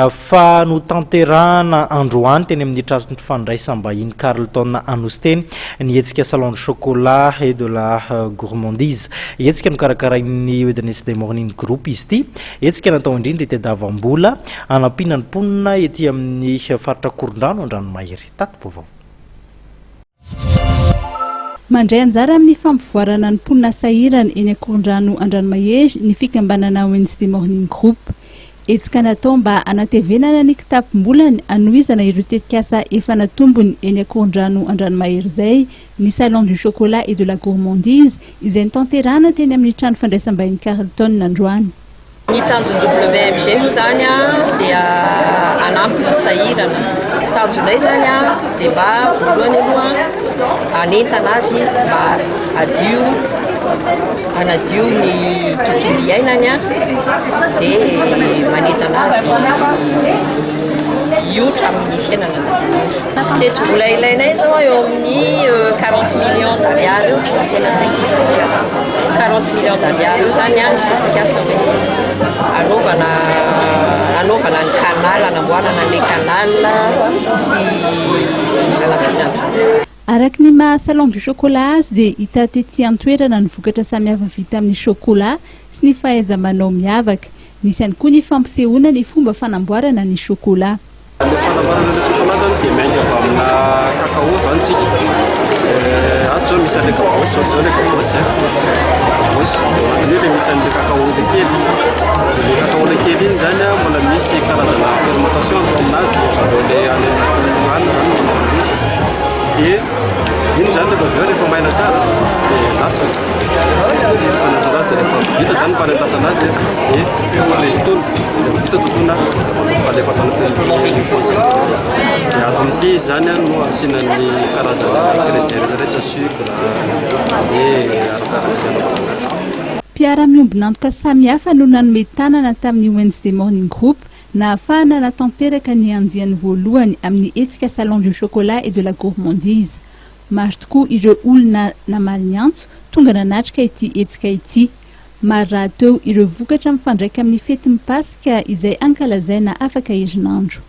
Fa notanterahana androany teny amin'ny trano fandraisam-bahiny Carlton Anosy teny ny hetsika Salon du Chocolat et de la Gourmandise. Hetsika nokarakarain'ny Wednesday Morning Group izy ity. Hetsika natao indrindra hitadiavam-bola hanampiana ny mponina ety amin'ny faritra Ankorondrano Andranomahery. Tati-baovao. Mandray anjara amin'ny fampivoarana ny mponina sahirana eny Ankorondrano Andranomahery ny fikambanana Wednesday Morning Group. Hetsika natao mba hanatevenana ny kitapom-bolany hanohizana ireo tetikasa efa natombony eny Ankorondrano Andranomahery izay ny Salon du Chocolat et de la Gourmandise izay notanterahana teny amin'ny trano fandraisam-bahiny Carlton androany. Ny tanjon'ny WMG moa izany dia hanampy ny sahirana. Tanjonay izany dia mba voalohany aloha hanentana azy mba hadio, hanadio ny tontolo iainany dia manentana azy hiotra amin'ny fiainana andavanandro. Tetibola ilainay izao eo amin'ny 40 millions d'ariary eo, tena tsy haiko. 40 millions d'ariary eo zany ny tetikasa hoe anaovana anaovana ny canal, anamboarana an'ilay canal sy hanampiana ny trano. Araka ny maha salon du chocolat azy dia hita tety an-toerana ny vokatra samihafa vita amin'ny chocolat sy ny fahaiza-manao miavaka. Nisy ihany koa ny fampisehoana ny fomba fanamboarana ny chocolat. Le fanamboarana le chocolat zany dia miainga avy amina cacao zany tsika. Ato zao misy an'le kabosy, ohatry zao le kabosy a. Kabosy, dia ao anatin'io le misy an'le cacao le kely. Dia le cacao le kely iny zany a, mbola misy karazana fermentation atao aminazy, zareo le any amin'ny fono any zany no manao an'izy. Dia iny zany rehefa avy eo rehefa maina tsara dia endasina. Fanendasana azy dia rehefa vita zany ny fanendasana azy dia totoina. Dia vita totoina alefa ato anatin'ny chose dia ato amin'ity zany no asiana ny karazana ingrédients rehetra sucre dia arakaraka izay anaovana azy. Mpiara-miombon'antoka samihafa no nanome tanana tamin'ny Wednesday Morning Group nahafahana natanteraka ny andiany voalohany amin'ny hetsika Salon du Chocolat et de la Gourmandise. Maro tokoa ireo olona namaly ny antso tonga nanatrika ity hetsika ity. Maro rahateo ireo vokatra mifandraika amin'ny fetin'ny Paska izay ankalazaina afaka herinandro.